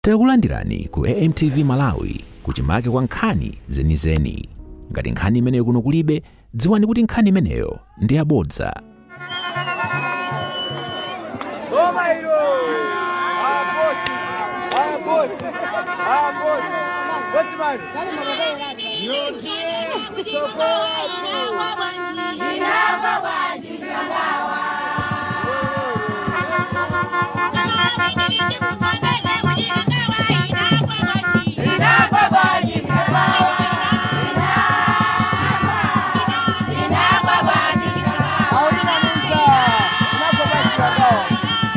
Takulandirani ku AMTV Malawi, kuchimake kwa nkhani zenizeni. Ngati nkhani imeneyo kuno kulibe, dziwani kuti nkhani imeneyo ndi yabodza. Boma ilo! Abosi! Abosi! Abosi! Bosi man! Sokoatu! Aulina Musa!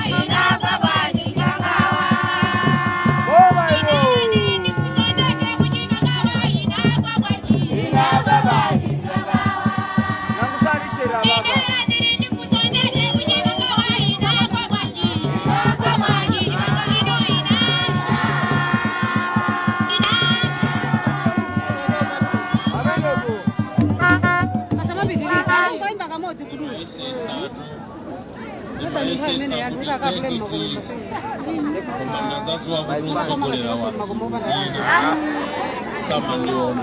Inagwa bwanji Chikangawa? Boma ilo! Inagwa bwanji Nakusalishira baba. Amenepo. Asamapitiriza angoimba kamodzi kudula. Ndimayesesa kuti take it easy, koma ndazaziwa kuti usogolera watsinzina samandiona.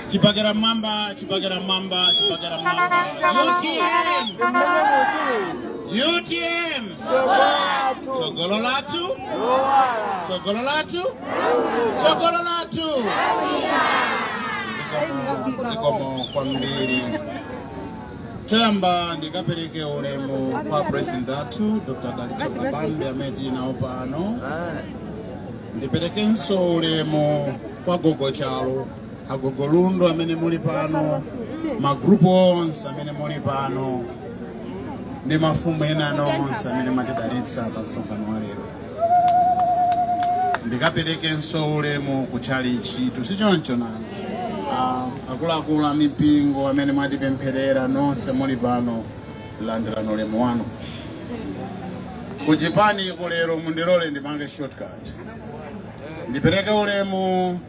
Chipakera mamba, chipakera mamba, chipakera mamba! UTM! Mmene mutu. UTM! Sokoatu! Tsogolo lathu! Lowala! Tsogolo lathu, tsogolo lathu! Zikomo, zikomo kwambiri. Choyamba ndikapereke ulemu kwa President athu, Dr. Dalitso Kabambe, amene tili nawo pano. Ndiperekenso ulemu kwa Gogo Chalo, agogo Lundo amene muli pano, magrupu onse amene muli pano ndi mafumu ena nonse amene mwatidalitsa pa msonkhano wa lero. Ndikaperekenso ulemu ku chalichi, sichoncho nanu? Akuluakulu a mipingo amene mwatipempherera nonse muli pano, landirani ulemu wanu. Kuchipani lero mundilole ndipange shortcut, ndipereke ulemu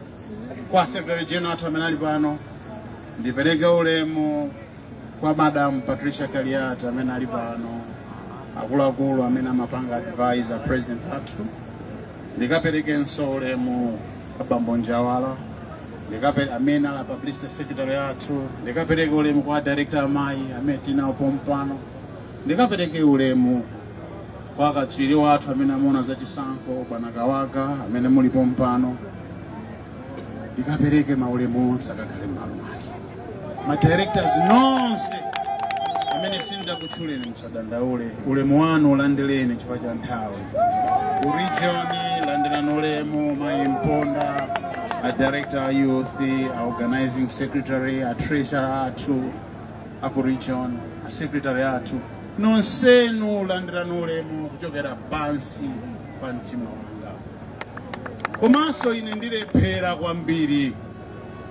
kwa Secretary General athu amene ali pano, ndipereke ulemu kwa Madam Patricia Kaliati amene ali pano, akuluakulu amene amapanga advisor President athu. Ndikaperekenso ulemu kwa Bambo Njawala amene ali publicity secretary athu. Ndikapereke ulemu kwa director amayi amene tinawo pompano. Ndikapereke ulemu kwa katswiri wathu amene amaona zachisankho, Bwana Kawaga, amene muli pompano. Ndikapereke maulemu onse akakhale m'malo mwake. Ma directors nonse amene sindakutchuleni, musadandaule, ulemu wanu ulandireni chifukwa cha nthawi. Ku region landirani ulemu, Mayi Mponda, a director a youth, a organizing secretary, a treasurer athu aku region, a secretary athu nonsenu, landirani ulemu kuchokera pansi pa mtima wanga. Komanso ine ndilephera kwambiri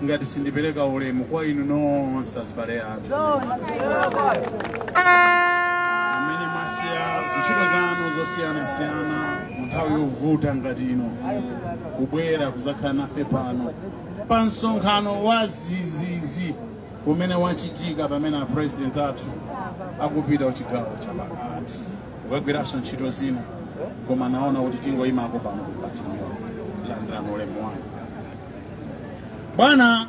ngati sindipereka ulemu kwa inu nonse azibale athu amene mwasiya zintchito zanu zosiyanasiyana mu nthawi yovuta ngati ino kubwera kuzakhala nafe pano pa msonkhano wa zizizi umene wachitika pamene a President athu akupita kuchigawo chapakati kukagwiranso ntchito zina, koma naona kuti tingoyimako pano kupatsani. Landirani ulemu wanu, bwana.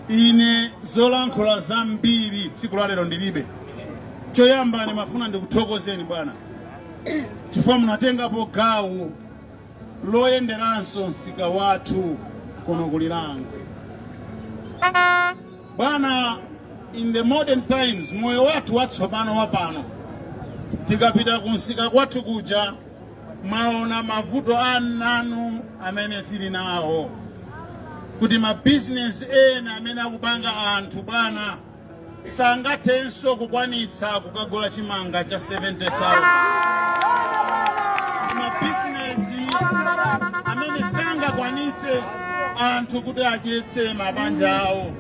Ine zolankhula zambiri tsiku la lero ndilibe. Choyamba ndimafuna ndikuthokozeni, bwana, chifukwa munatengapo gawo loyenderanso msika wathu kuno ku Lilongwe. Bwana, in the modern times, moyo wathu watsopano wapano, tikapita kumsika kwathu kuja, mwaona mavuto ananu amene tili nawo, kuti mabizinesi ena amene akupanga anthu, bwana, sangathenso kukwanitsa kukagula chimanga cha 70,000. Mabizinesi amene sangakwanitse anthu kuti adyetse mabanja awo,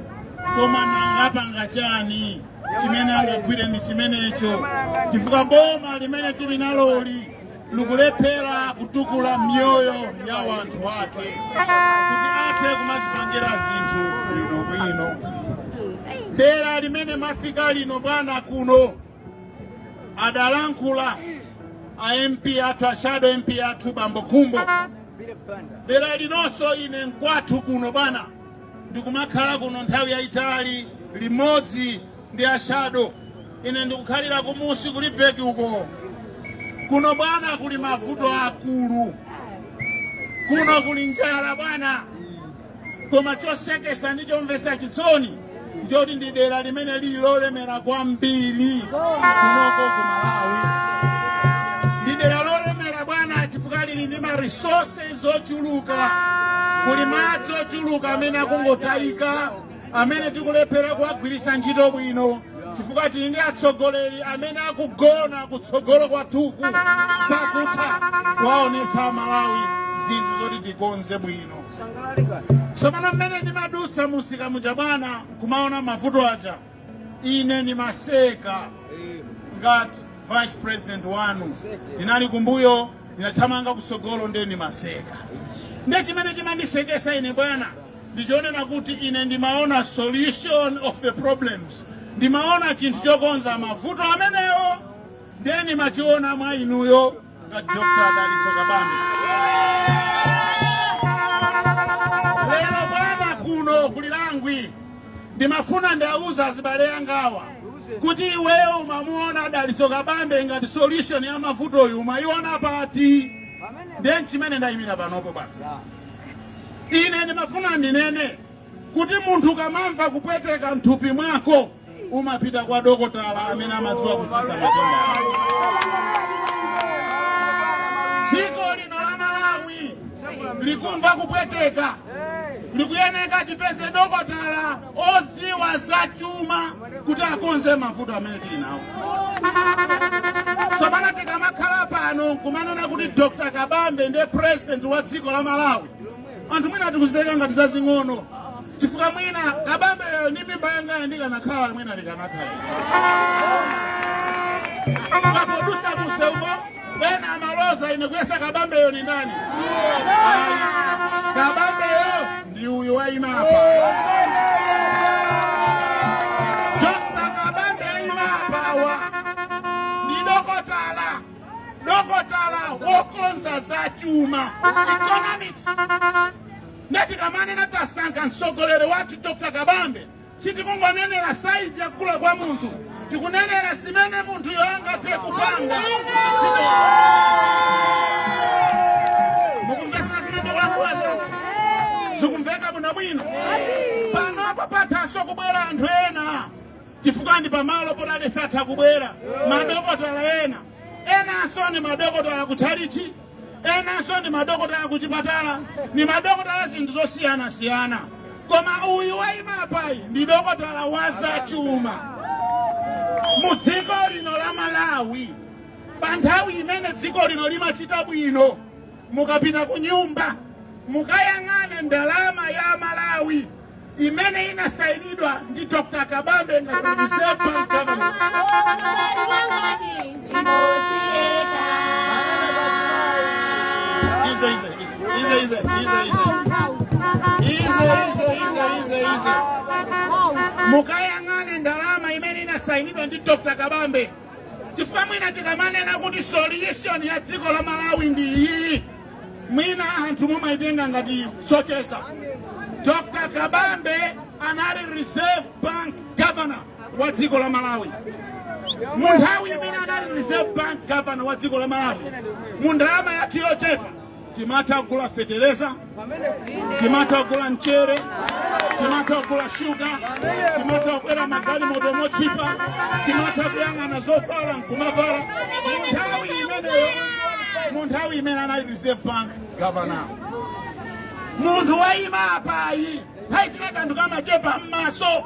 koma nangapanga chani? Chimene angagwire ndi chimenecho, chifukwa boma limene tili naloli likulephera kutukula mioyo ya wanthu ake kuti athe kumazipangira zinthu bwinobwino. Dera limene mafika lino, bwana, kuno adalankhula A MP athu, a shadow MP athu, Bambo Khumbo, dera linonso ine nkwathu kuno bwana, ndikumakhala kuno nthawi yayitali limodzi ndi a shadow. Ine ndikukhalira kumusi kuli beki uko. Kuno bwana kuli mavuto akulu, kuno kuli njala bwana, koma chosekesa ndi chomvetsa chisoni nchoti ndi dera limene lili lolemera kwambiri kunoko ku Malawi. Ndi dera lolemera bwana chifukwa lili ndi ma resources ochuluka. Kuli madzi ochuluka amene akungotayika, amene tikulephera kuwagwiritsa ntchito bwino chifukwa tili ndi atsogoleri amene akugona kutsogolo kwathuku, sakutha kuwaonetsa Malawi zinthu zoti tikonze bwino. Tsopano mmene ndimadutsa musika muja bwana, nkumaona mavuto aja, ine ndimaseka ngati vice president wanu. Ndinali kumbuyo, ndinathamanga kutsogolo, ndiye ndimaseka. Ndiye chimene chimandisekesa ine bwana ndichionena kuti ine ndimaona solution of the problems, ndimaona chinthu chokonza mavuto amenewo, ndiye ndimachiona mwa inuyo ngati Dr. Dalitso Kabambe. Lero bwana kuno ku Lirangwi ndimafuna ndiauza azibale angawa kuti iweyo umamuona Dalitso Kabambe ngati solution ya mavutoyu, umayiona pati? Ndiye chimene ndayimira panopo bwana, ine ndimafuna ndinene kuti munthu ukamamva kupweteka mthupi mwako umapita kwa dokotala amene amadziwa kuchiza matenda. Dziko lino la Malawi likumva kupweteka, likuyeneka tipeze dokotala oziwa za chuma kuti akonze mavuto amene tili nawo. Tsopano tikamakhala pano nkumanena kuti Dr. Kabambe ndiye president wa dziko la Malawi, anthu mwina tikuzitenga ngati zazing'ono, chifukwa mwina Kabambeyo ndi mimba yangayo ndikanakhala mwina ndikanakhala kapodusa museumo, ena amaloza ine kuyesa Kabambeyo ni ndani. Ayi, Kabambeyo ndi uyu wayima apa, Dr. Kabambe ayima apawa ndi dokotala, dokotala wokonza za chuma, economics. Ndetikamanena tasankha mtsogoleri wathu Dr. Kabambe, sitikungonenera saizi yakula kwa munthu, tikunenera zimene munthuyo angathe kupanga. Mukumvetsera zimene ndikulankhulazo? Zikumveka bwinobwino? Panopo pathaso kubwera anthu ena, chifukwa ndi pamalo potali satha kubwera madokotala ena. Enanso ni madokotala kutchalichi, enanso ndi madokotala kuchipatala, ni madokotala zinthu zosiyanasiyana, koma uyu wayima apayi ndi dokotala wa zachuma mu dziko lino la Malawi. Pa nthawi imene dziko lino limachita bwino, mukapita ku nyumba mukayang'ane ndalama ya Malawi imene inasayinidwa ndi Dr. Kabambe ngati Reserve Bank Governor. Ize, ize, ize, ize, ize, ize, ize, ize, ize, ize, ize. Mukayang'ane ndalama imene inasayinidwa ndi Dr. Kabambe, chifukwa mwina tikamanena kuti solution ya dziko la Malawi ndi iyi, mwina anthu mumaitenga ngati chocheza. Dr. Kabambe anali Reserve Bank Governor wa dziko la Malawi. Mu nthawi imene anali Reserve Bank Governor wa dziko la Malawi, mu ndalama yathu yochepa timatha kugula fetereza, timatha kugula mchere, timatha kugula shuga, timatha kukwera magalimoto mochipa, timatha kuyang'ana zovala nkumavala mu nthawi imeneyo, mu nthawi imene anali Reserve Bank Governor. Munthu wayima apayi nthawi zina kanthu kamachepa m'maso,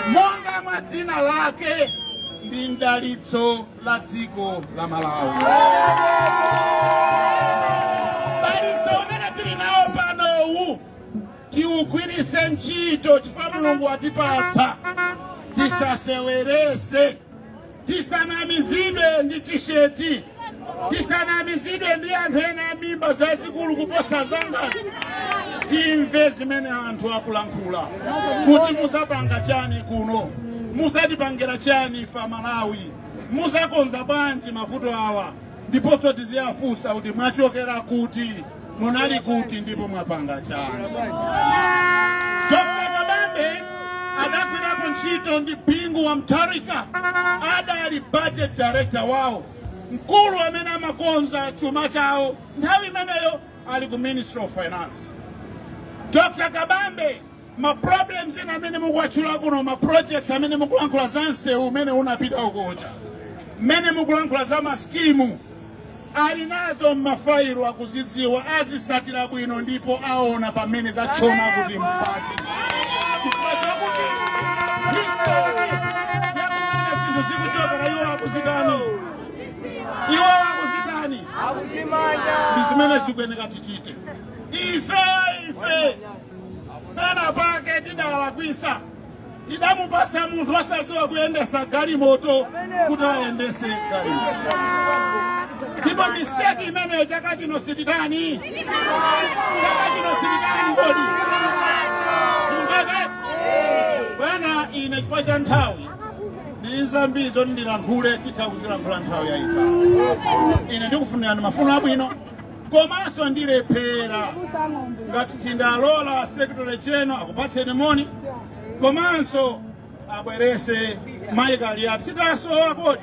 monga mwa dzina lake, ndi mdalitso la dziko la Malawi. Dalitso umene tili nawo panowu tiugwiritse ntchito, chifukwa Mulungu watipatsa. Tisasewerese, tisanamizidwe ndi tisheti, tisanamizidwe ndi anthu ena a mimba zazikulu kuposa zangazi. Timve zimene anthu akulankhula kuti muzapanga chani kuno, muzatipangira chani ife Malawi, muzakonza bwanji mavuto awa. Ndiponso tiziyafunsa kuti mwachokera kuti, munali kuti, ndipo mwapanga chani. Dr. Kabambe adagwirapo ntchito ndi Bingu wa Mutharika, adali budget director wawo, mkulu amene amakonza chuma chawo nthawi imeneyo ali ku Ministry of Finance. Dr. Kabambe, ma problems ena amene mukuwatchula kuno, ma projects amene mukulankhula za msewu umene unapita ukocha, mmene mukulankhula za ma scheme, ali nazo m'mafailo, akuzidziwa, azisatira bwino ndipo aona pamene zachona kuti mpati, chifukwa chokuti history yakumene zinthu zikuchokera iwo akuzitani, iwo akuzitani? Akuzimanya. Ndi zimene zikuyeneka tichite ife. Ife pena pake tidalakwisa, tidamupasa munthu osaziwa kuyendesa galimoto kuti ayendese galimoto, ndipo mistake imeneyo chaka chino sititani, chaka chino sititani. Kodi sikumveka, bwana? Ine chifukwa cha nthawi, ndili zambiri zoti ndilankhule, titha kuzilankhula nthawi yayitali. Ine ndikufunirani mafuno abwino, komanso ndilephera ngati sindalola Secretary General akupatseni moni, komanso abwerese Michael yathu. Sitasowa kodi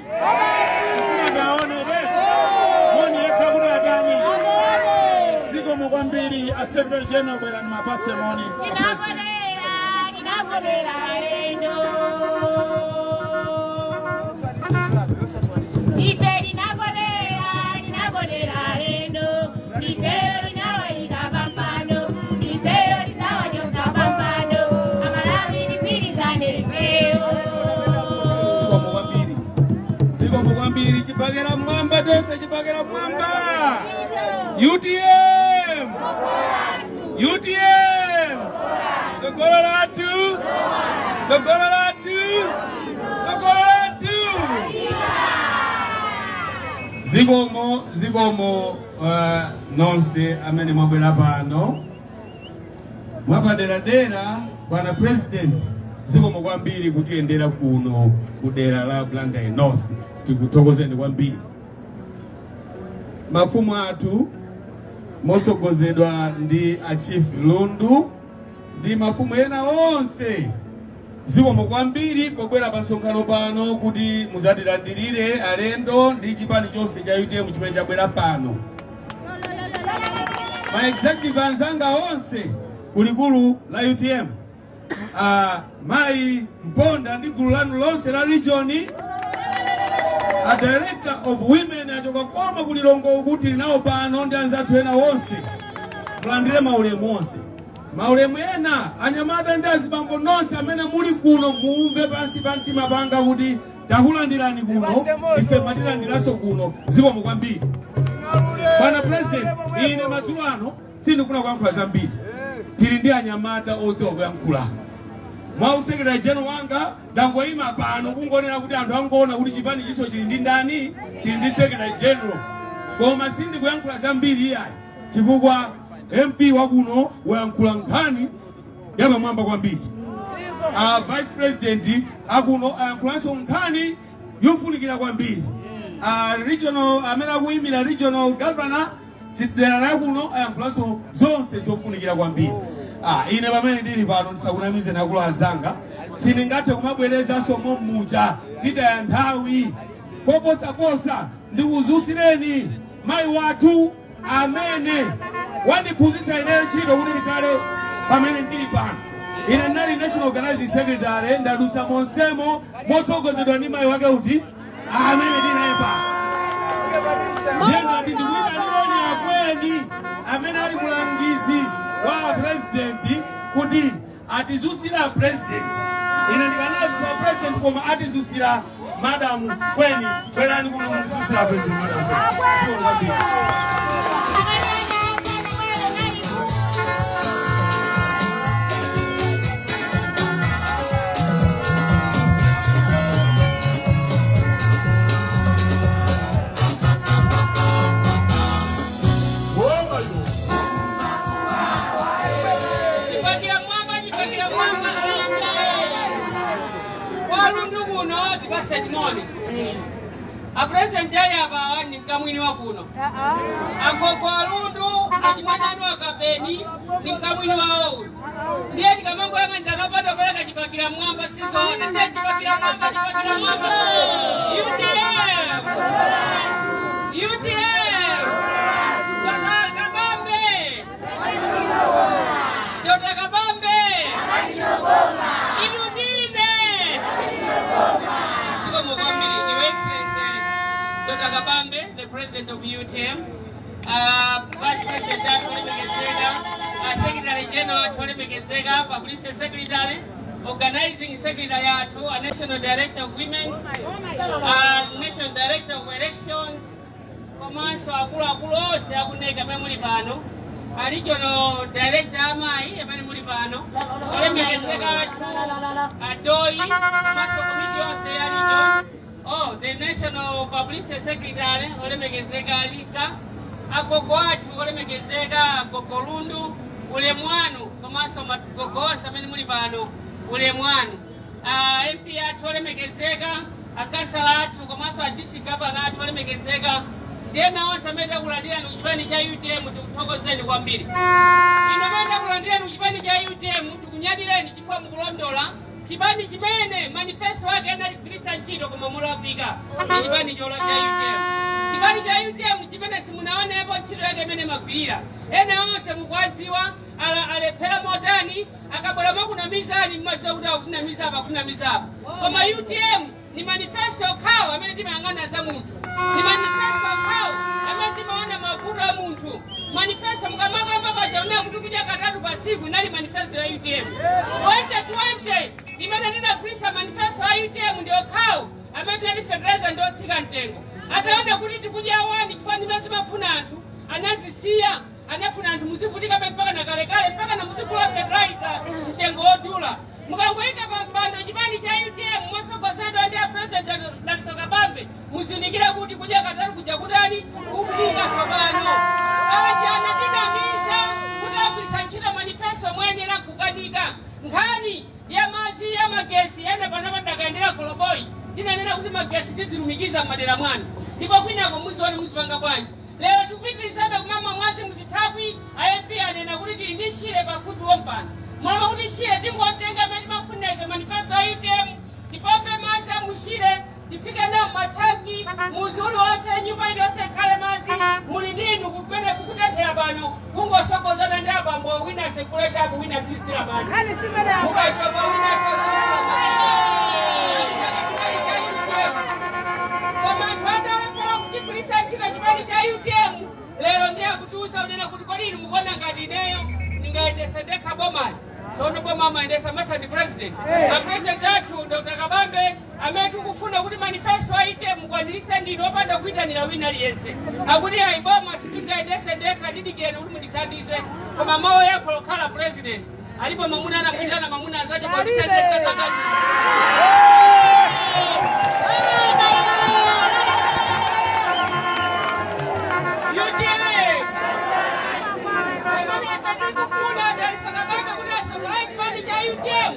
kufuna ndaonere moni yekha kuti atani. Zikomo kwambiri. A Secretary General, bwerani mapatse moni a President. Tinapolera, tinapolera lendo. Ife tinapolera, tinapolera lendo. Ifeyo linawayika pampando, ifeyo lisawachosa pampando. Amalawi, tigwirizane ifeyo. Zikomo kwambiri, zikomo kwambiri. Chibakera mwamba tonse, chibakera mwamba! UTM, UTM, tsogolo lathu, tsogolo lathu, tsogolo lathu! Zikomo, zikomo nonse amene mwabwera pano. Mwapaderadera bwana President, zikomo kwambiri kutiyendera kuno ku dera la Blantyre North, tikuthokozeni kwambiri. Mafumu athu mosogozedwa ndi a Chief Lundu ndi mafumu ena onse, zikomo kwambiri pobwera pa msonkhano pano kuti muzatilandirire alendo ndi chipani chonse cha UTM chimene chabwera pano. Ma executive anzanga onse kulikulu la UTM, mayi Mponda ndi gulu lanu lonse la region, a director of women achoka koma kulilongo kuti linawo pano ndi anzathu ena onse, mulandire maulemu onse. Maulemu ena, anyamata ndi azibambo nonse amene muli kuno, mumve pansi pa mtima panga kuti takulandirani kuno, ife matilandiranso kuno. Zikomo kwambiri, bwana President. Ine madzulo ano sindikufuna kuyankhula zambiri, tili ndi anyamata odziwa kuyankhula. Mwa u Secretary General wanga, ndangoyima pano kungonena kuti anthu angoona kuti chipani chiso chili ndi ndani, chili ndi Secretary General, koma sindikuyankhula zambiri iyayi, chifukwa MP wakuno wayankhula nkhani yapamwamba kwambiri, a Vice President akuno ayankhulanso nkhani yofunikira kwambiri, a regional amene akuyimira regional governor dera lakuno ayankhulanso zonse zofunikira kwambiri. Ine pamene ndili pano, ndisakunamize nakulu anzanga, sindingathe kumabwerezanso mommuja, titaya nthawi. Koposaposa ndikuzusireni mayi wathu amene wandiphunzitsa ineyo ntchito kuti ndikhale pamene ndili pano. Ine ndinali national organizing secretary, ndadusa monsemo motsogozedwa ndi mayi wake kuti amene ndinaye pano. Ndiye ngati ndikuyitanireni akweni amene ali mulangizi wa President kuti atizusira President. Ine ndikanazusa President, koma atizusira Madamu Kweni. Bwerani kuno muzusira President, Madamu Kweni. Kwambiri. Chibakera mwamba, chibakera mwamba! Kwalundu kuno tipase timoni. A president ali apa ni mkamwini wa kuno, agogo alundu achimwananu akapeni ni mkamwini wawo uyu. Ndiye tikamangoyang'anizana opanda kupereka chibakira mwamba sizoona. Ndiye chibakira mwamba, chibakira mwamba. UTM, UTM, Dr. Kabambe, Dr. Kabambe, inudine zikomo kwambiri. Your Excellency Dr. Kabambe, the President of UTM, Vice President athu olemekezeka, Secretary General athu olemekezeka, Publicity Secretary, Organizing Secretary athu, a National Director of Women, National Director of Elections, komanso akuluakulu onse aku NEC amene muli pano, a Regional Director amayi amene muli pano, olemekezeka athu adoi, komanso komiti yonse ya region, oh, the National Publicity Secretary olemekezeka Alisa, agogo athu olemekezeka agogo Lundu, ulemu wanu, komanso magogo onse amene muli pano, ulemu wanu. MP athu olemekezeka, akansala athu, komanso a district governor athu olemekezeka, ndi ena onse amene takulandirani kuchipani cha UTM, tikuthokozeni kwambiri. Ino amene takulandirani kuchipani cha UTM, tikunyadireni chifukwa mukulondola chipani chimene manifesto ake analigwiritsa ntchito koma molakwika ndi chipani chola cha UTM, chipani cha UTM chimene simunaonepo ntchito yake imene magwirira. Ena onse mukuwadziwa alephera motani, akabwera mwakunamizani, mmadziwa kuti akukunamiza apa, akukunamiza apa. Koma UTM ni manifesto okhawo amene timayang'ana za munthu, ni manifesto okhawo amene timaona mavuto a munthu. Manifesto mukamakamba paja una kuti kudya katatu pa siku inali manifesto ya UTM 2020 imene tinagwiritsa. Manifesto a UTM ndi okhawo amene tinali fertilizer ndi otsika mtengo. Ataona kuti tikudya wani chifukwa ndime zimafuna anthu, anazisiya. Anafuna anthu muzivutikabe mpaka na kalekale, mpaka na muzigula fertilizer mtengo wodula. Mukangoyika pa mpando chipani cha UTM mosogozedwa ndi a President Dalitso Kabambe, muzindikire kuti kudya katatu kuja kutani kufika. Tsopano aja anatinamiza kuti agwiritsa ntchito manifesto moyenera, kukanika. Nkhani ya madzi, ya magesi, ena pano padakayendera koloboi, tinanena kuti magesi tizilumikiza m'madera mwanu, ndipo kwinako muzione muzipanga bwanji. Lero tikupitirizabe kumamwa mwazi muzithapwi. A MP anena kuti tili ndi Shire pafupi wompano, mwama kuti Shire tingotenga amene timafunira ife manifesto a UTM, tipompe madzi a mushire, tifike nawo mathanki muzi uliwonse, nyumba iliyonse ikhale madzi. Muli ndinu kumene kukutenthera pano, kungosogozana ndi abambo, wina sekuletapo, wina zizitsira madzi, mukatopa wina. Koma anthu atalephera kuchigwiritsa ntchito chipani cha UTM, lero ndiye akutiuza unena kuti kodi inu mukuona ngati ineyo ndingayendese ndekha bomali? Tsono boma amayendesa masadi president, a president athu Dr. Kabambe, amene tikufuna kuti manifesto a UTM mukwanirise ndinu opanda kuyitanira wina aliyense. Akuti ayi, boma sitingayendese ndekha, ndidikireni kuti mundithandize. Koma mawu yakho lokhala president alipo mamuna anamwitana mamuna azache pandithandize kazakazi. UTM pamene ife tikufuna Dalitso Kabambe kuti asogolere chipani cha UTM,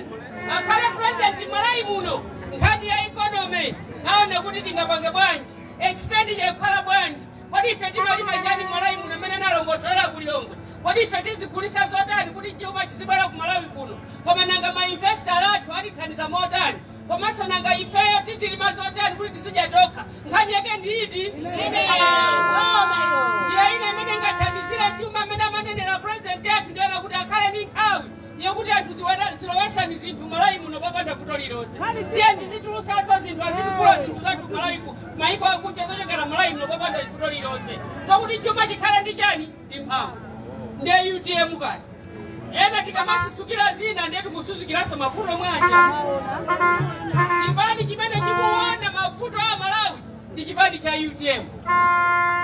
akhale president Malawi muno, nkhani ya economy aone kuti tingapange bwanji, expenditure ikhala bwanji, kodi ife timalima chani Malawi muno, amene analongosolera kulilongwe, kodi ife tizigulisa zotani kuti chuma chizibwera ku Malawi kuno, koma nanga ma investor athu atithandiza motani, komanso nanga ifeyo tizilima zotani kuti tizidya tokha. Nkhani yake ndi iti? Njira ina imene ingathandizire chuma amene amanenera president athu ndiyona kuti akhale ndi nthawi yokuti anthu zilowesani zinthu Malawi muno popanda vuto lilonse. Tiye ndizitulusaso zinthu, azikugula zinthu zathu Malawi maiko akunja zochokera Malawi muno popanda vuto lilonse, zokuti chuma chikhale ndi chani, ndi mphamvu. Ndiye UTM kani. Ena tikamasusukira zina, ndiye tikususukiranso mavuto mwanja. Chipani chimene chikuona mavuto a Malawi ndi chipani cha UTM.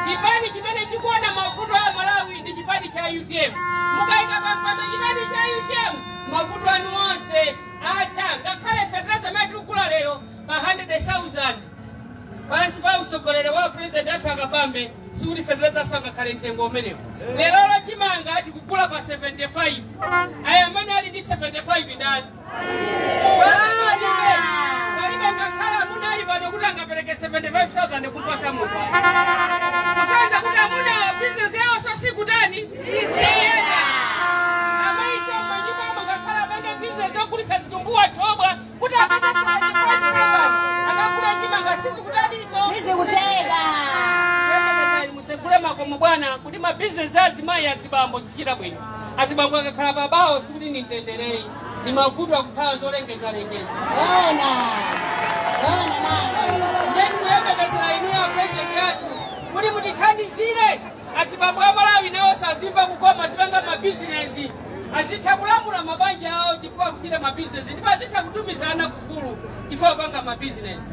Chipani chimene chikuona mavuto a Malawi ndi chipani cha UTM. Mukayika pampando chipani cha UTM, mavuto anu onse atha. Ngakhale fertilizer amene tikugula lero pa 100,000, pansi pa usogoleri wa president athu Akabambe, sikuti fertilizer angakhale mtengo umenewo. Lerolo chimanga tikugula pa 75. Aya, amene ali ndi 75 ndani? Palibe. Palibe ngakhale amuna ali pano kuti angapereke 75,000 kupasa munthu, kusonyeza kuti amuna bizinesi yawo sosikutani siyenda. Amaisa manyumbamo ngakhale apange bizinesi yogulisa zitumbuwa, thobwa, kuti apeze 75,000 akagula chimanga, sizikutaniso. Sizikuteka. Kuyembekezani musegule makomo bwana, kuti mabizinesi azimayi, azibambo zichita bwino. Azibambo akakhala pabawo sikuti ni mtendereyi, ni mavuto akuthawa zolengezalengeza. Ona. Ona mayi. Ndeni kuyembekezera inuyo president yathu kuti mutithandizire azibambo a Malawi nawo sazimva kukoma, azipanga mabizinesi, azitha kulamula mabanja awo chifukwa kuchita mabizinesi, ndipo azitha kutumiza ana ku sukulu chifukwa kupanga mabizinesi.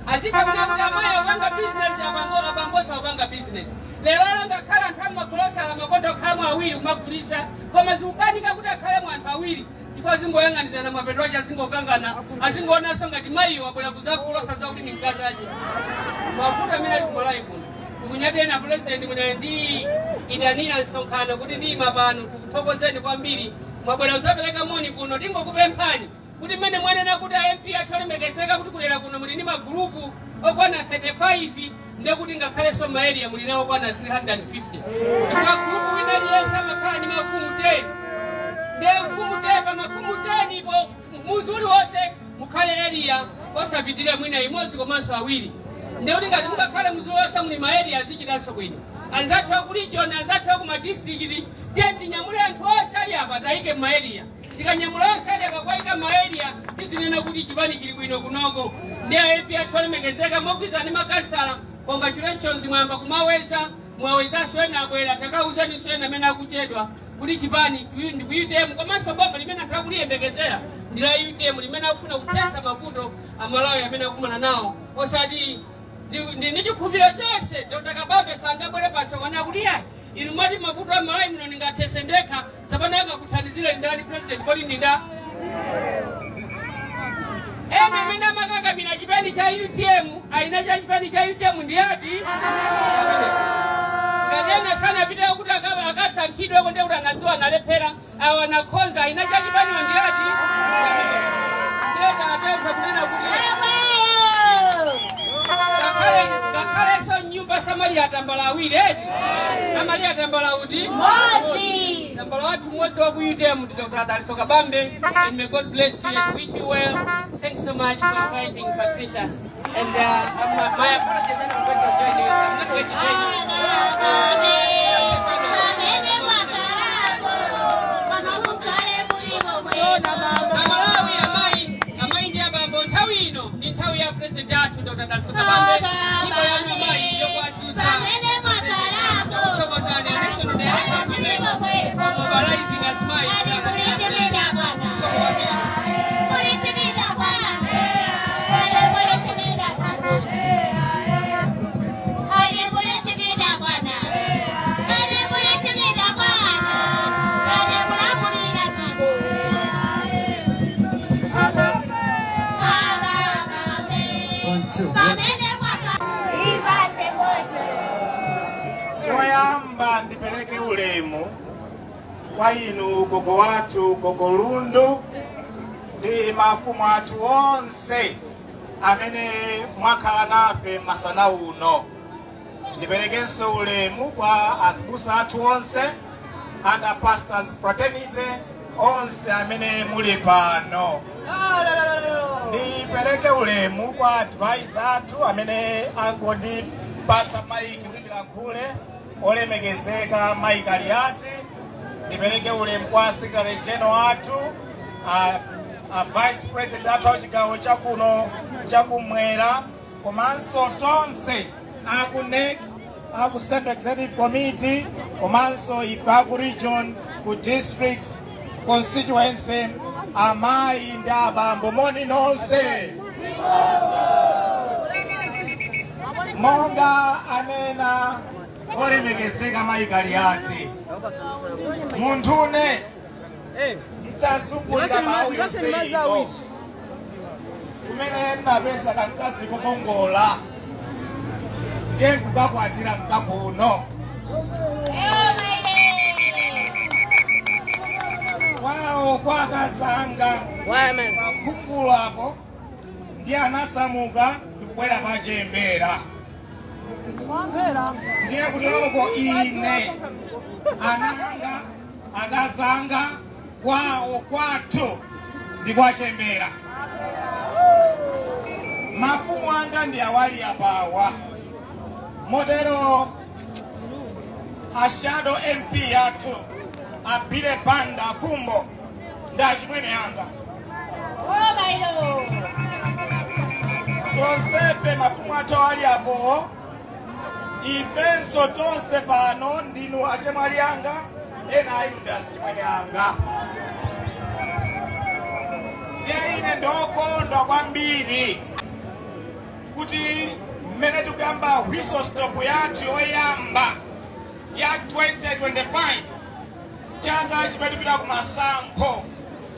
Azitha kuti amayi apanga bizinesi, abambo abamboso apanga bizinesi. Lero ngakhale anthu amagolosala makonda okhalamo awiri kumagulisa, koma zikukanika kuti akhalemo anthu awiri chifukwa zingoyang'anizana, mapeto ache azingokangana, azingoonanso ngati mayiwo abwera kuzakulosa zakuti ni mkazi ache. Mavuto amene ali kumalawi kuno. Tikunyadena president, mwina ndi idanira msonkhano kuti ndiyima pano tikuthokozeni kwambiri. Mwabwera kuzapereka moni kuno. Tingokupemphani kuti mmene mwanena kuti a MP athu alemekezeka kuti kulera kuno muli ndi magulupu okwana 35, ndekuti ngakhalenso ma area muli nawo okwana 350, chifukwa gulupu wina aliyense amakhala ndi mafumu 10. Ndiye mfumu 10 pa mafumu 10 ipo muzi uliwonse mukhale area osapitirira mwina imodzi komanso awiri. Ndekuti ngati mukakhale muzi uliwonse muli ma area, azichitanso bwino. Anzathu aku region, anzathu aku madistrikiti, tiye tinyamule anthu onse ali apa tayike ma area. Tikanyamula onse ali apa kwayika ma area, tizinena kuti chipani chili bwino kunoko. Ndi a MP athu alemekezeka, mogwirizana ndi makansala, congratulations, mwayamba kumaweza, mwawezanso ena abwera. Takauzaniso ena amene akuchedwa kuti chipani ndi ku UTM, komanso boma limene anthu akuliyembekezera ndi la UTM, limene akufuna kuthetsa mavuto amalawi amene akumana nawo. Osati ndi chikhulupiriro chonse Dr Kabambe sangabwere pasokana kuti yayi, inu mwati mavuto a Malawi muno ndingathetse ndekha. Tsapano akakuthandizire ndani president? Kodi ndinda ena amene amakakamira chipani cha UTM, aina cha chipani cha UTM ndi ati? Ngati ena sanapite kuti akaba akasankhidweko, ndiye kuti anadziwa analephera, awo anakhonza. Aina cha chipaniwo ndi ati? Ndiye tapempha kunena kuti ngakhalenso nyumba samaliya tambala awiri eti, amaliya tambala uti? Modzi. Tambala wathu mmodzi wa ku UTM ndi Dr. Dalitso Kabambe, and may God bless you and wish you well. Thank you so much for inviting Patricia, and my apologies that I'm going to join you. I'm not going to join you. Amalawi, amayi, amayi ndi abambo, nthawi ino ndi nthawi ya president athu Dr. Dalitso Kabambe. Nyimbo yanu amayi yokwatusa. Kuthokozani national director of women for mobilizing azimayi. Zikomo kwambiri. One, two, one. Ipase moto. Choyamba ndipereke ulemu kwa inu gogo wathu, Gogo Lundu, ndi mafumu athu onse amene mwakhala nafe masana uno. Ndiperekenso ulemu kwa azibusa athu onse and a pastors fraternity onse amene muli pano. Ndipereke ulemu kwa advisor athu amene angondipatsa maiki kuti ndilankhule, olemekezeka Mike Aliati. Ndipereke ulemu kwa secretary general athu, a vice president athu a chigawo chakuno chakumwera, komanso tonse aku NEC, aku Central Executive Committee, komanso ife aku region, ku district, constituency, amayi ndi abambo, moni nonse. Monga anena olemekezeka Mike Aliati, munthune mtazungulira Malawi yonse ino, kumene ndapeza kamkazi kokongola, ndiye nkukakwatira mkakuno kwawo kwakazanga makhungulu apo. Ndiye Ndiye anasamuka ndikubwera pachembera. Ndiye kuteroko ine, ananga, akazanga, kwawo kwathu ndi kwachembera. Mafumu anga ndi awali apawa. Motero a shadow MP athu a Billy Banda Khumbo ndi achimwene anga. Obailo. Tonsefe mafumu athu awali apo, ifenso tonse pano ndinu achemwali anga, ena ayi ndi azichimwene anga. Ndiye ine ndokondwa kwambiri kuti mmene tikuyamba whistle stop yathu yoyamba ya 2025, chaka chimene tipita ku masankho,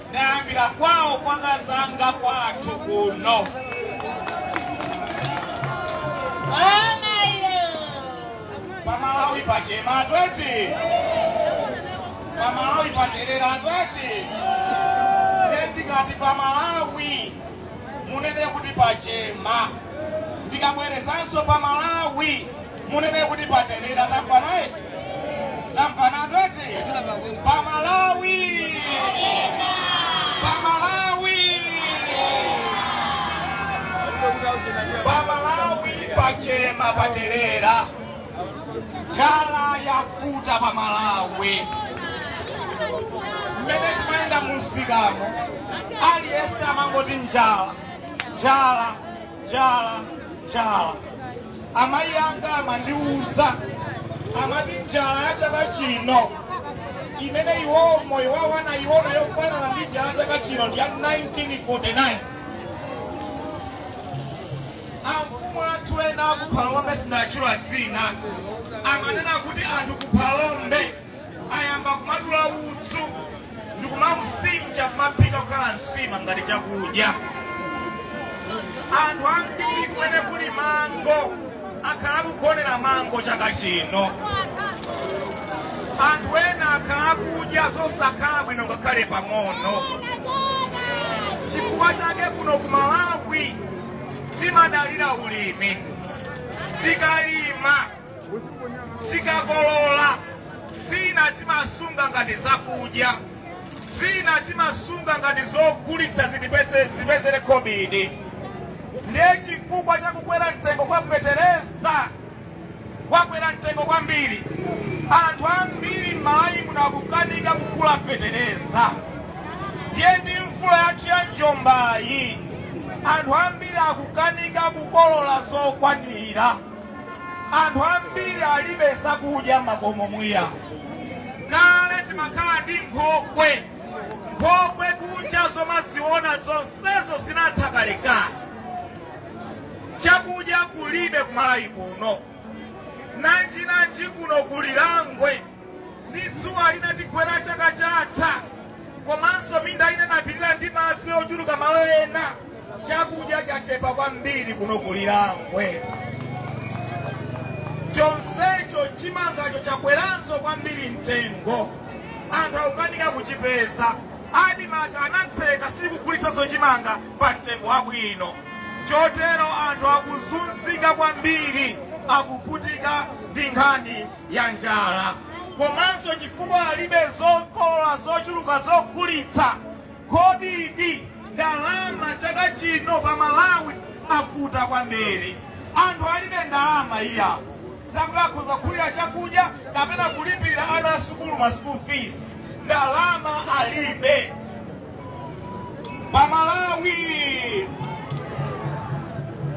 ndayambira kwawo kwakazanga kwathu kuno. Obailo. Pamalawi pachema tweti, pamalawi paterera tweti. Ndikati pamalawi, munene kuti pachema. Ndikabwerezanso pamalawi, munene kuti paterera. Tamvana eti? Tamvana tweti? Pamalawi, pamalawi, pamalawi pachema, paterera. Njala yavuta pamalawi. Mmene timayenda munsikamo, aliyense amangoti njala, njala, njala, njala. Amayi anga amandiuza, amati njala ya chaka chino imene iwo moyo wawo anayiona yofanana ndi njala ya chaka chino ndi ya 1949. Amfumu athu ena akuphalombe, sindachula dzina, amanena kuti anthu kuphalombe ayamba kumatula udzu ndikumausinja, kumaphika kukhala nsima ngati chakudya. Anthu ambiri kumene kuli mango akhala akugonera mango chaka chino. Anthu ena akhala akudya zosakhala bwino ngakhale pang'ono. Chifukwa chake kuno ku Malawi timadalira ulimi. Tikalima, tikakolola, zina timasunga ngati zakudya, zina timasunga ngati zogulitsa zipezere khobidi. Ndiye chifukwa chakukwera mtengo kwa fetereza, wakwera mtengo kwambiri, anthu ambiri m'Malawi muno akukanika kugula fetereza. Ndiye ndi mvula yathu ya njombayi, anthu ambiri akukanika kukolola zokwanira. Anthu ambiri alibe zakudya m'makomo mwiya. Kale timakhala ndi nkhokwe, nkhokwe kunja zomaziona zonsezo zinatha kalekale. Chakudya kulibe kumalawi kuno, nanjinanji kuno kulilangwe ndi dzuwa linatigwera chaka chatha, komanso minda ina inapitira ndi madzi ochuluka malo ena. Chakudya chachepa kwambiri kuno kulilangwe. Chonsecho chimangacho chakweranso kwambiri mtengo, anthu akukanika kuchipeza. ADMARC anatseka, sikugulitsanso chimanga pa mtengo wabwino. Chotero anthu akuzunzika kwambiri, akuvutika ndi nkhani ya njala. Komanso chifukwa alibe zokolola zochuluka zogulitsa, khobidi, ndalama chaka chino pa Malawi avuta kwambiri. Anthu alibe ndalama iya zakuti akhoza kugulira chakudya kapena kulipirira ana asukulu ma school fees, ndalama alibe. Pamalawi,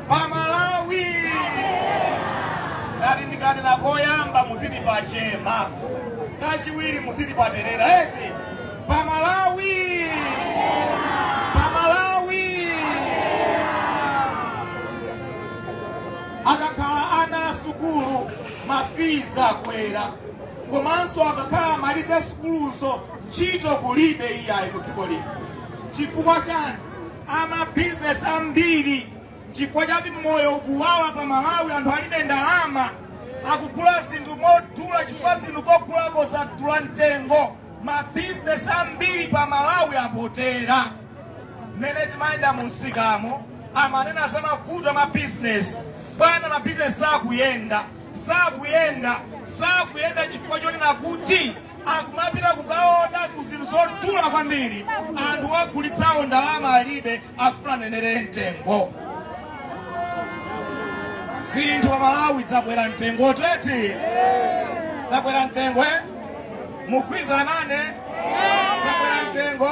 pamalawi, ngati ndikanena koyamba muziti pachema, kachiwiri muziti paterera eti? Pamalawi, pamalawi. Akakhala ana asukulu, ma fees akwera, komanso akakhala amalize sukuluzo, ntchito kulibe iyayi ku dziko lino. Chifukwa chani? Amabizinesi ambiri, chifukwa chati moyo ukuwawa pa Malawi, anthu alibe ndalama, akugula zinthu modula chifukwa zinthu kogulako zadula mtengo. Mabizinesi ambiri pa Malawi apotera. Mmene timayenda mu msikamo, Amanena za mavuto a mabizinesi. Bwana, mabizinesi sakuyenda, sakuyenda, sakuyenda chifukwa chonena kuti akumapita kukaoda ku zinthu zodula kwambiri. Anthu ogulitsawo ndalama alibe, afuna anenere mtengo. Zinthu pa Malawi zakwera mtengo teti, zakwera mtengo eh? Mugwirizana nane? Zakwera mtengo.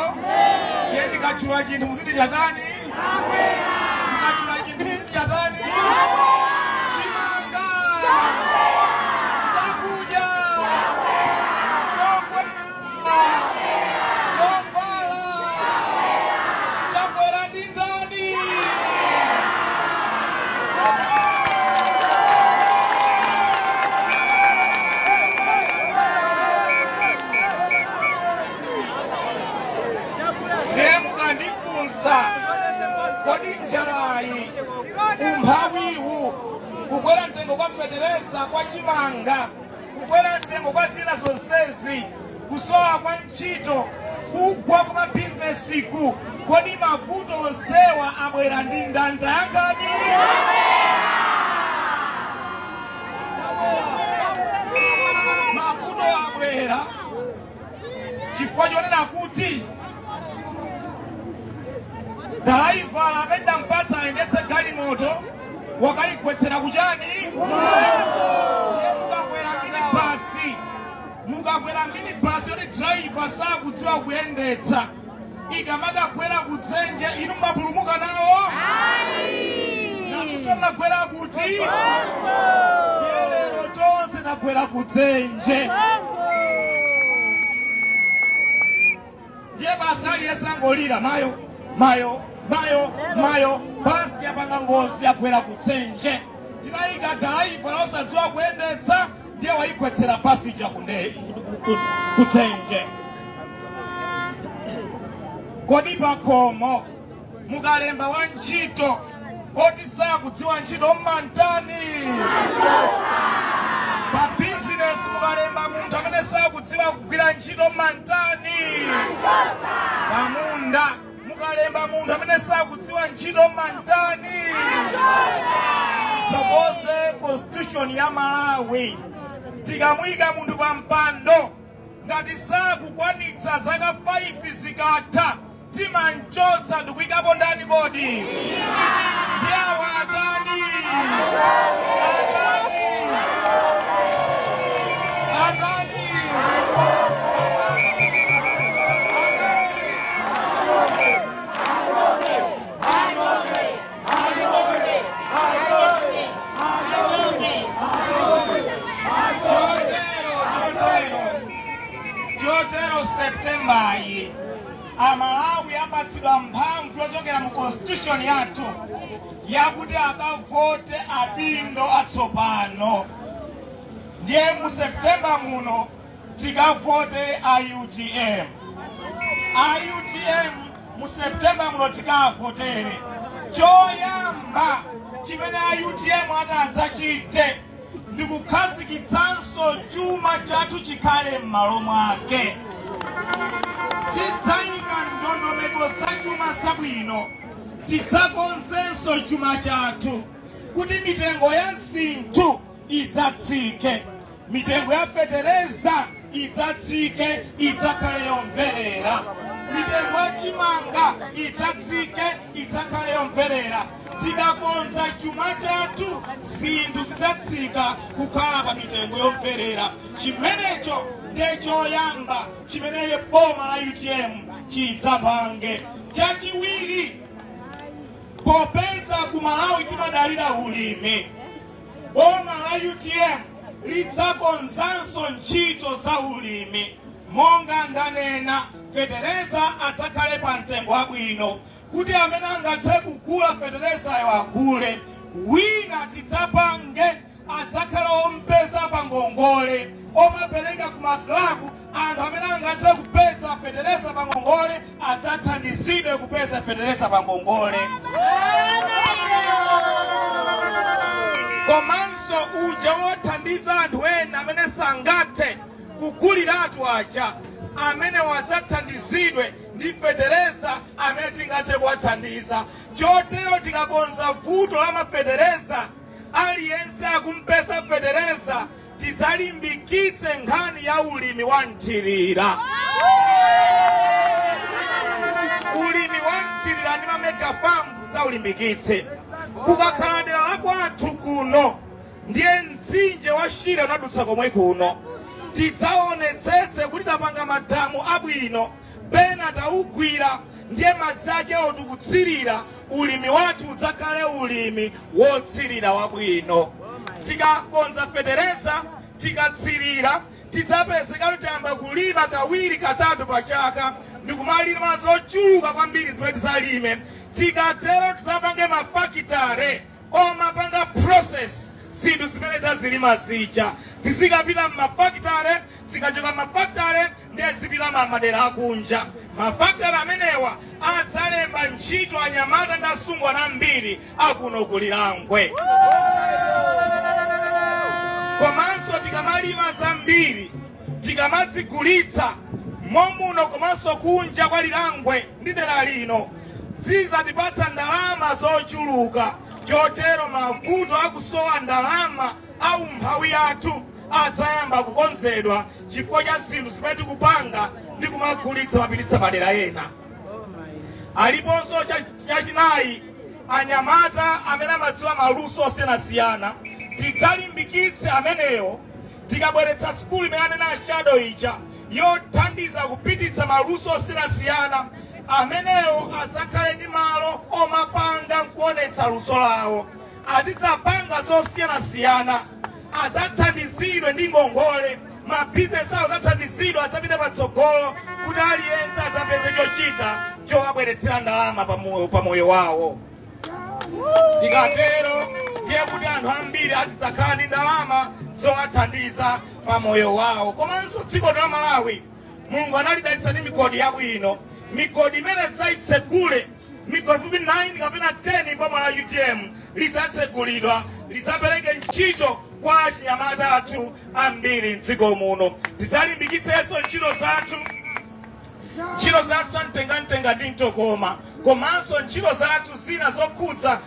Ndiye ndikatchula chinthu muziti chatani? Ndikatchula chinthu muziti chatani? Chimanga, chakudya, chokwera, chovala chakwera ndi ndani? Ndiye mukandifunsa, kodi njalayi, umphawiwu, kukwera mtengo kwa fetereza, kwa chimanga, kukwera mtengo kwa zina zonsezi, kusowa kwa ntchito, kugwa kwa mabizinesiku, kodi mavuto onsewa abwera ndi ndani? Tayankhani. Mavuto abwera chifukwa chonena kuti dalaivala amene tampatsa ayendetse galimoto wakayigwetsera kuchani. Ndiye mukakwera minibasi, mukakwera minibasi yoti driver sakudziwa kuyendetsa, ikamakagwera kudzenje, inu mumapulumuka nawo? Nanunso mumagwera kuti? Ndiye lero tonse tagwera kudzenje. Ndiye basi aliyense angolira mayo, mayo, mayo, mayo, basi yapanga ngozi, yagwera kudzenje. Tinayika dalaivala osadziwa kuyendetsa, ndiye wayigwetsera basi ija kudzenje. Kodi pakhomo mukalemba wa ntchito oti sakudziwa ntchito mmantani? Pa bizinesi mukalemba munthu amene sakudziwa kugwira ntchito mmantani? Pamunda mukalemba munthu amene sakudziwa ntchito mmantani? Tithokoze constitution ya Malawi. Tikamuyika munthu pa mpando, ngati sakukwanitsa zaka 5 zikatha, timamchotsa ndikuyikapo ndani kodi? Ndi awa atani? Atani? Atani? Atani? Atani? Chotero, chotero, chotero, Septembayi Amalawi apatsidwa mphamvu yochokera mu constitution yathu yakuti akavote adindo atsopano. Ndiye mu September muno tikavote a UTM. A UTM mu September muno tikavotere. Choyamba chimene a UTM atadzachite ndi kukhazikitsanso chuma chathu chikhale m'malo mwake. Tidzayika ndondomeko za chuma zabwino, tidzakonzenso chuma chathu kuti mitengo ya zinthu idzatsike, mitengo ya fetereza idzatsike, idzakhale yomverera, mitengo ya chimanga idzatsike, idzakhale yomverera. Tikakonza chuma chathu, zinthu zidzatsika kukhala pa mitengo yomverera. Chimenecho ndiye choyamba chimene boma la UTM chidzapange. Chachiwiri, popeza ku Malawi timadalira ulimi, boma la UTM lidzakonzanso ntchito za ulimi. Monga ndanena, fetereza adzakhale pa mtengo wabwino kuti amene angathe kugula feterezayo agule. Wina tidzapange adzakhala ompeza pa ngongole, omapereka ku maklabu. Anthu amene angathe kupeza fetereza pa ngongole adzathandizidwe kupeza fetereza pa ngongole. Komanso uja wothandiza anthu ena amene sangathe Kuguliratu aja amene wadzathandizidwe ndi fetereza amene tingathe kuwathandiza. Chotero tikakonza vuto la mafetereza, aliyense akumpeza fetereza, tidzalimbikitse nkhani ya ulimi wa mthirira. Ulimi wa mthirira ndi ma mega farms tidzaulimbikitse. Kukakhala dera la kwathu kuno, ndiye mtsinje wa Shire unadutsa komwe kuno, tidzaonetsetse kuti tapanga madamu abwino, pena taugwira, ndiye madzi akewo tikutsirira. Ulimi wathu udzakhale ulimi wotsirira wabwino. Tikakonza fetereza, tikatsirira, tidzapezeka kuti tayamba kulima kawiri, katatu pa chaka, ndikumalima zochuluka kwambiri zimene tizalime. Tikatero tidzapange mafakitare omapanga process zinthu zimene tazilima zija, zizikapita mmafakitare. Zikachoka mmafakitare, ndiye zipita madera akunja. Mafakitare amenewa adzalemba ntchito anyamata ndi asungwana ambiri akuno ku Lilongwe. Komanso tikamalima zambiri, tikamadzigulitsa momuno komanso kunja kwa Lilongwe ndi dera lino, zizatipatsa ndalama zochuluka. Chotero mavuto akusowa ndalama au mphawi yathu adzayamba kukonzedwa chifukwa cha zinthu zimene tikupanga ndi kumagulitsa, mapititsa madera ena. Aliponso chachinayi, anyamata amene amadziwa maluso osiyanasiyana, tidzalimbikitse amenewo. Tikabweretsa sukulu imene anena a shadow ija yothandiza kupititsa maluso osiyanasiyana, amenewo adzakhale ndi malo omapanga nkuonetsa luso lawo, azidzapanga zosiyanasiyana, adzathandizidwe ndi ngongole, mabizinesi awo adzathandizidwe, adzapite patsogolo kuti aliyense adzapeze chochita chowabweretsera ndalama pamoyo wawo. Tikatero ndiye kuti anthu ambiri azidzakhala ndi ndalama zowathandiza pamoyo wawo. Komanso dziko la Malawi Mulungu analidalitsa ndi migodi yabwino. Migodi imene tidzayitsegule, migodi fupi 9 kapena 10, boma la UTM lidzatsegulidwa, lidzapereke ntchito kwa achinyamata athu ambiri mdziko muno. Tidzalimbikitsenso ntchito zathu, ntchito zathu za mtengamtenga ndi mtokoma, komanso ntchito zathu zina zokhudza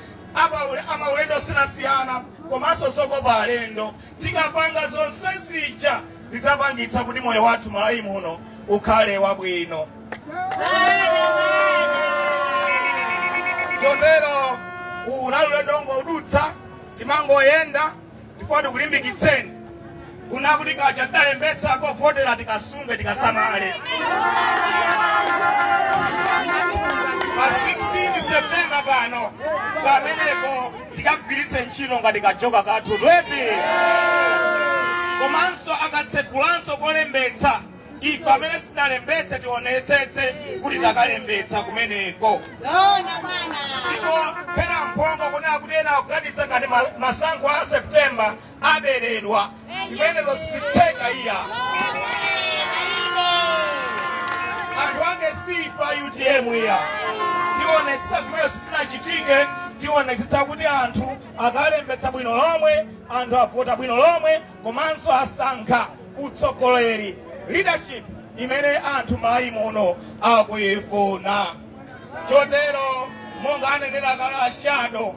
amaulendo osiyanasiyana komanso zokopa alendo. Tikapanga zonse zija, zidzapangitsa kuti moyo wathu Malawi muno ukhale wabwino. Chotero uwu unali ulendo ongodutsa, timangoyenda chifukwa tikulimbikitseni kuna kuti kaja tidalembetsa kovotera tikasunge, tikasamale. Pa 16 September pano pameneko tikagwiritse ntchito ngati kajoka kathu 20. Komanso akatsekulanso kolembetsa, ife amene sitinalembetse tionetsetse kuti takalembetsa kumeneko. Zona bwana. Ndipo phera mphongo kunena kuti ena akuganiza ngati masankho a September aberedwa, zimenezo sizitheka iya. Anthu ake sifa UTM iya. Tionetsetsa zimenezo sizinachitike. Tionetsetsa kuti anthu akalembetsa bwino lomwe, anthu avota bwino lomwe, komanso asankha utsogoleri, leadership imene anthu Malawi muno akuyifuna. Chotero monga anenera kale a shadow,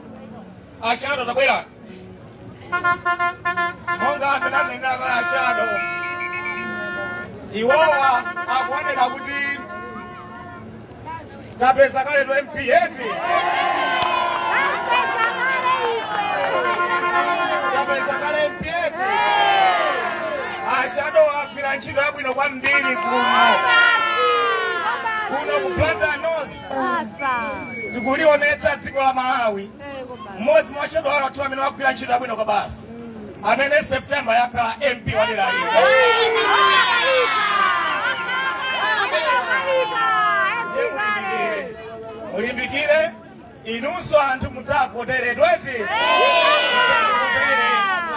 a shadow tabwera, monga amene anenera kale a shadow, iwowa akuoneka kuti tapeza kale to MP eti, tapeza kale MP eti. A shadow agwira ntchito yabwino kwambiri kuno ku Blantyre North. Tikulionetsa dziko la Malawi mmodzi mwa shadow athu amene wagwira ntchito yabwino kwa basi, amene September yakhala MP wa dera lino. Ndiye mulimbikire, mulimbikire inunso anthu, mudzavotere tweti, mudzavotere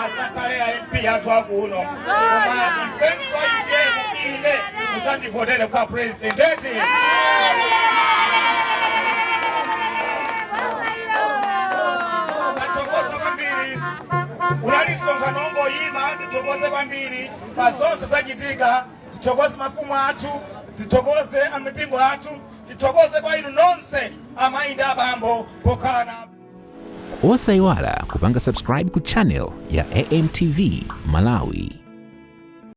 adzakhale a MP athu akuno. Koma ifenso UTM, ine mudzandivotere kukhala president eti. Tathokoza kwambiri. Unali msonkhano ongoyenda. Tingoyima tithokoze kwambiri pa zonse zachitika. Tithokoze mafumu athu, tithokoze amipingo athu, tithokoze kwa inu nonse amayi ndi abambo pokhala napo. Osayiwala kupanga subscribe ku channel ya AMTV Malawi.